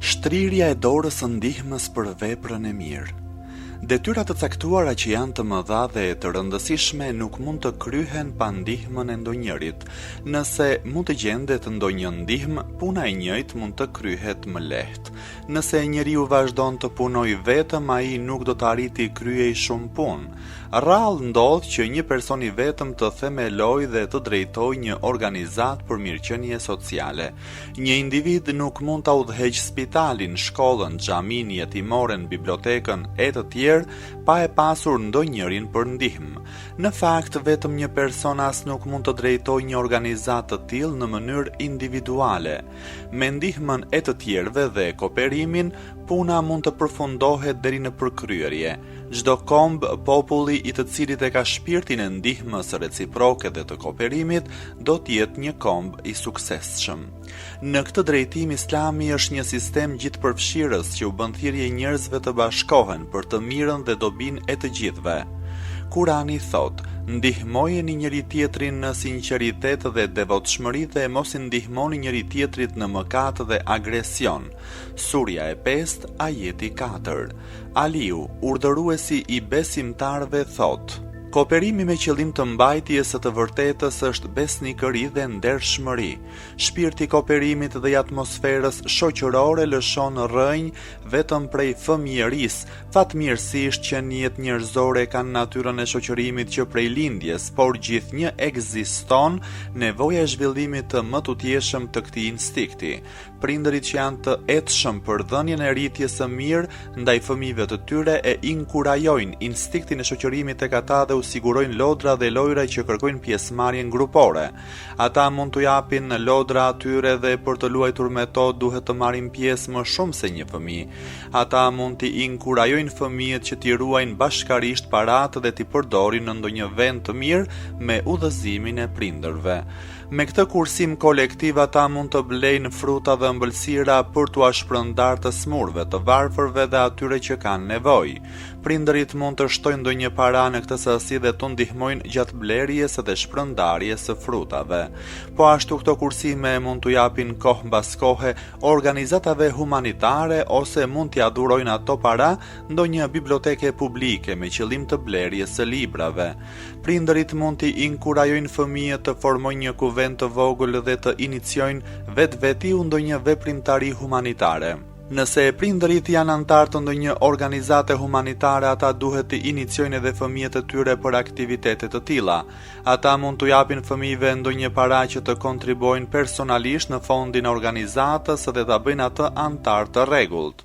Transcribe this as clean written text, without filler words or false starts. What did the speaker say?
Shtrirja e dorës së ndihmës për veprën e mirë. Detyra të caktuara që janë të mëdha dhe të rëndësishme nuk mund të kryhen pa ndihmën e ndonjërit. Nëse mund të gjendet ndonjë ndihmë, puna e njëjtë mund të kryhet më lehtë. Nëse njeriu vazhdon të punojë vetëm, ai nuk do të arrijë të kryejë shumë punë. Rrallë ndodh që një person i vetëm të themelojë dhe të drejtojë një organizatë për mirëqenie sociale. Një individ nuk mund ta udhëheqë spitalin, shkollën, xhaminë, jetimoren, bibliotekën e të tjerë pa e pasur ndonjërin për ndihmë. Në fakt, vetëm një person as nuk mund të drejtojë një organizatë të tillë në mënyrë individuale. Me ndihmën e të tjerëve dhe kooperimin, puna mund të përfundohet deri në përkryerje. Çdo komb, populli i të cilit e ka shpirtin e ndihmës reciproke dhe të kooperimit, do të jetë një komb i suksesshëm. Në këtë drejtim, Islami është një sistem gjithëpërfshirës që u bën thirrje njerëzve të bashkohen për të mirën dhe dobinë e të gjithëve. Kurani thotë, Ndihmojeni njëri-tjetrin në sinqeritet dhe devotshmëri dhe mos i ndihmoni njëri-tjetrit në mëkat dhe agresion. Surja e pestë, ajeti 4. Aliu, urdhëruesi i besimtarëve thotë, Kooperimi me qëllim të mbajtjes së të vërtetës është besnikëri dhe ndershmëri. Shpirti i kooperimit dhe i atmosferës shoqërore lëshon rrënjë vetëm prej fëmijërisë. Fatmirësisht qeniet njerëzore kanë natyrën e shoqërimit që prej lindjes, por gjithnjë ekziston nevoja e zhvillimit të mëtutjeshëm të këtij instikti. Prindërit që janë të etshëm për dhënien e rritjes së mirë ndaj fëmijëve të tyre e inkurajojnë instiktin e shoqërimit tek ata dhe u sigurojnë lodra dhe lojra që kërkojnë pjesëmarrjen grupore. Ata mund t'u japin lodra atyre dhe për të luajtur me to duhet të marrin pjesë më shumë se një fëmijë. Ata mund t'i inkurajojnë fëmijët që t'i ruajnë bashkarisht paratë dhe t'i përdorin në ndonjë vend të mirë me udhëzimin e prindërve. Me këtë kursim kolektiv ata mund të blejnë fruta dhe ëmbëlsira për t'ua shpërndarë të sëmurëve, të varfërve dhe atyre që kanë nevojë. Prindërit mund të shtojnë ndonjë para në këtë sasi dhe t'u ndihmojnë gjatë blerjes dhe shpërndarjes së frutave. Po ashtu këto kursime mund t'u japin kohë mbas kohe organizatave humanitare ose mund t'ia dhurojnë ato para ndonjë biblioteke publike me qëllim të blerjes së librave. Prindërit mund t'i inkurajojnë fëmijët të formojnë një kuvend të vogël dhe të iniciojnë vetvetiu ndonjë veprimtari humanitare. Nëse prindërit janë anëtarë të ndonjë organizate humanitare, ata duhet t'i iniciojnë edhe fëmijët e tyre për aktivitete të tilla. Ata mund t'u japin fëmijëve ndonjë para që të kontribuojnë personalisht në fondin e organizatës dhe ta bëjnë atë anëtar të rregullt.